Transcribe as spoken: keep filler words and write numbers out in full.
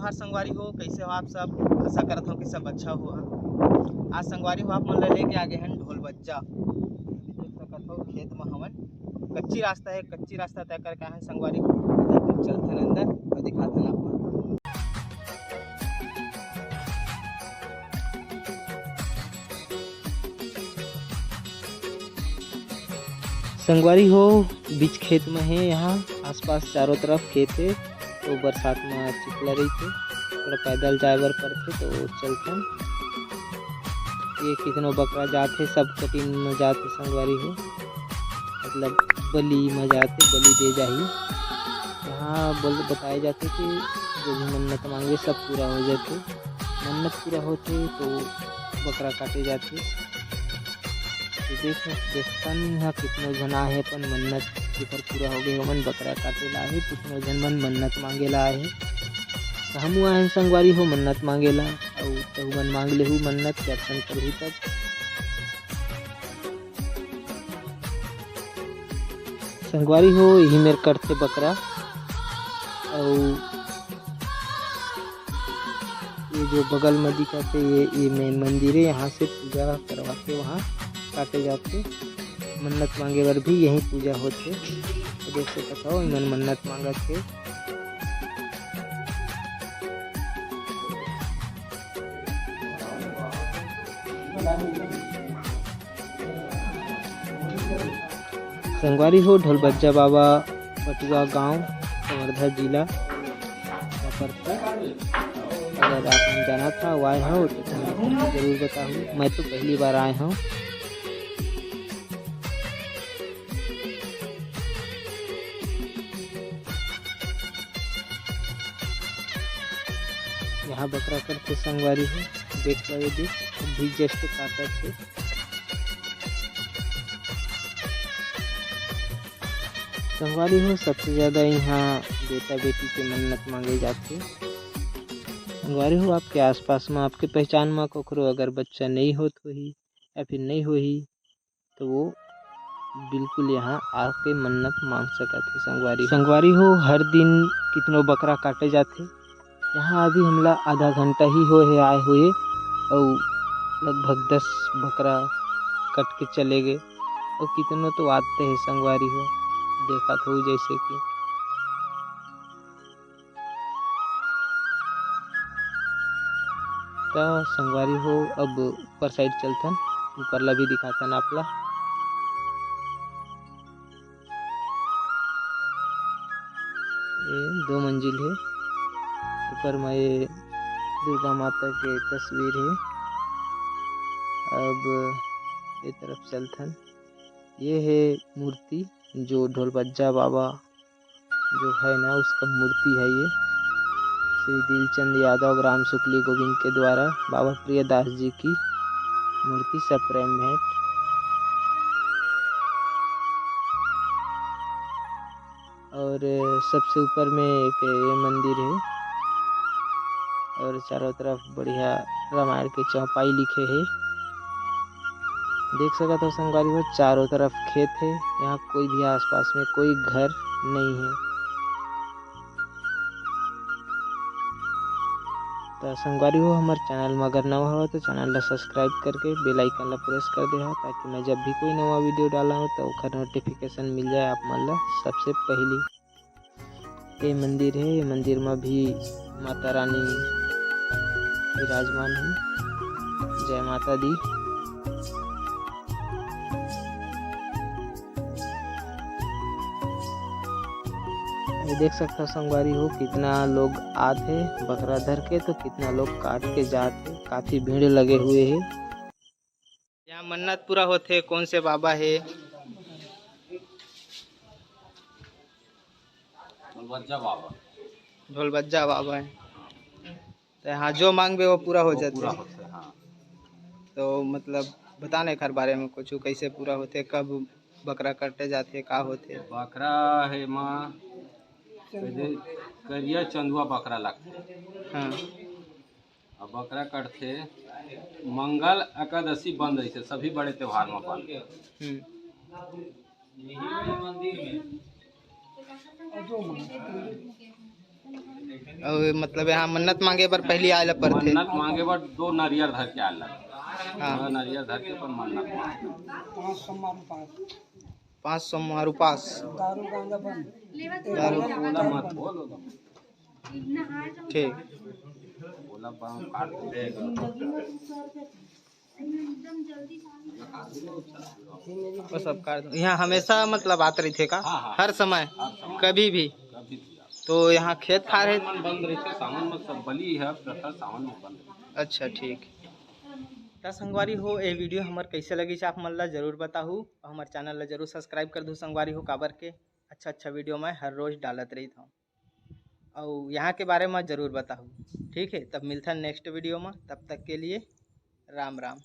नमस्कार संगवारी हो, कैसे हो आप सब? आशा करत हूँ कि सब अच्छा हो। आज संगवारी हो, आप मन ला लेके आ गए हैं ढोल बज्जा। देख सकत हो, खेत में हवन, कच्ची रास्ता है, कच्ची रास्ता तय करके आए हैं संगवारी हो। तो चलथन अंदर और दिखाथन आप मन। संगवारी हो, बीच खेत में है, यहाँ आसपास चारों तरफ खेत है, तो बरसात में चिखला रहिथे, थोड़ा पैदल जाए बर पड़थे, तो चलथन। ये कितनो बकरा जात है, सब कटिन में जात है संगवारी हो, मतलब बलि में जात है, बलि दे जाही। यहाँ बोल बताए जाते कि जो भी मन्नत मांगे सब पूरा हो जाते। मन्नत पूरा होथे तो बकरा काटे जाथे। तो देख, देखथन इहाँ कितनो झन आए हे अपन मन्नत जेकर पूरा हो गए, ओमन बकरा काटे ला आए हे, कितनो झन मन मन्नत मांगे ला आए हे। तो हमू आए हन संगवारी हो मन्नत मांगे ला, अउ तहू मन मांग लेहू मन्नत, दर्शन करहू तब। संगवारी हो, यही मेर कटथे बकरा। अउ ये जो बगल में दिखत हे, ये, ये मेन मंदिर है, यहाँ से पूजा करवा के वहाँ काटे जाते। मन्नत मांगे बर भी यही पूजा होते। तो देख सकत हो, इमन मन्नत मांगत हे। संगवारी हो, ढोलबज्जा बाबा, पटुआ गांव, कवर्धा जिला, पड़थे। अगर आप मन जानत हव, आए हव, तो comment करके जरूर बताहू। मैं तो पहली बार आए हव। यहाँ बकरा कटथे संगवारी हो, देख लो ये देख, अभी just काटत हे। संगवारी हो, सबसे ज्यादा यहाँ बेटा बेटी के मन्नत मांगे जाथे। संगवारी हो, आपके आसपास में, आपके पहचान में ककरो अगर बच्चा नहीं होत होही या फिर नहीं होही, तो वो बिल्कुल यहाँ आके मन्नत मांग सकत हे संगवारी। संगवारी हो, हर दिन कितनो बकरा काटे जाथे। यहाँ अभी हमला आधा घंटा ही होए हे आए हुए, अउ लगभग दस बकरा कट के चले गए, अउ कितनो तो आते हे संगवारी हो, देखत हो जैसे कि। त संगवारी हो, अब ऊपर side चलथन, ऊपर ला भी दिखाथन आप ला। ये दो मंजिल हे, ऊपर में ये दुर्गा माता के तस्वीर हे। अब ये तरफ चलथन, ये हे मूर्ति जो ढोलबज्जा बाबा जो है ना, उसका मूर्ति है ये। श्री दिलचंद यादव, ग्राम सुकली गोविंद के द्वारा बाबा प्रियदास जी की मूर्ति सप्रेम भेंट। और सबसे ऊपर में एक ये मंदिर है और चारों तरफ बढ़िया रामायण के चौपाई लिखे हे। देख सकत हो संगवारी हो, चारों तरफ खेत हे, यहाँ कोई भी आसपास में कोई घर नहीं है। तो संगवारी हो, हमारे channel में अगर नवा हो तो channel ला subscribe करके bell icon ला press कर दे हो, ताकि मैं जब भी कोई नवा video डाला हो तो ओकर notification मिल जाए आप मन ला सबसे पहली। ये मंदिर है, ये मंदिर में भी माता रानी विराजमान है। जय माता दी। ये देख सकता संगवारी हो, कितना लोग आत हे बकरा धर के, तो कितना लोग काट के जात हे। काफी भीड़ लगे हुए है। यहाँ मन्नत पूरा होथे, कौन से बाबा हे? ढोलबज्जा बाबा। ढोलबज्जा बाबा है। तो यहाँ जो मांगबे वो पूरा हो वो जाथे। पूरा होथे, हाँ। तो मतलब बता ना एखर बारे में कुछ, कैसे पूरा होथे, कब बकरा कटे जाथे, का होथे? बकरा हे माँ, करिया चंदुआ बकरा लगथे। हाँ। अब बकरा कटथे, मंगल एकादशी बंद रहिथे, सभी बड़े त्योहार में बंद। हम्म। अउ मतलब यहाँ मन्नत मांगे बर पहली आए ला पड़थे। मन्नत मांगे बर दो नरियर धर के आए ला। हाँ। दो नरियर धर के अपन मन्नत मांगे। पाँच सोमवार उपास। दारू गांजा बंद। दारू। ओला मत बोल, ओला मत। ठीक। ओला बंद काट दे। वो सब कर दो। यहाँ हमेशा मतलब आत रहिथे का? हाँ, हाँ। हर समय? हर समय। कभी भी? कभी भी आओ। तो यहाँ खेत खार है? सावन में बंद रहिथे, सावन में सब बलि है, प्रथा सावन में बंद रहिथे। अच्छा, ठीक। त संगवारी हो, ये वीडियो हमर कैसे लगिस, आप मन ला जरूर बताहू, और हमर चैनल ला जरूर सब्सक्राइब कर दू संगवारी हो, काबर के अच्छा अच्छा वीडियो मैं हर रोज डालत रहित हूँ। और यहाँ के बारे में जरूर बताहू, ठीक है। तब मिलथन नेक्स्ट वीडियो में, तब तक के लिए राम राम।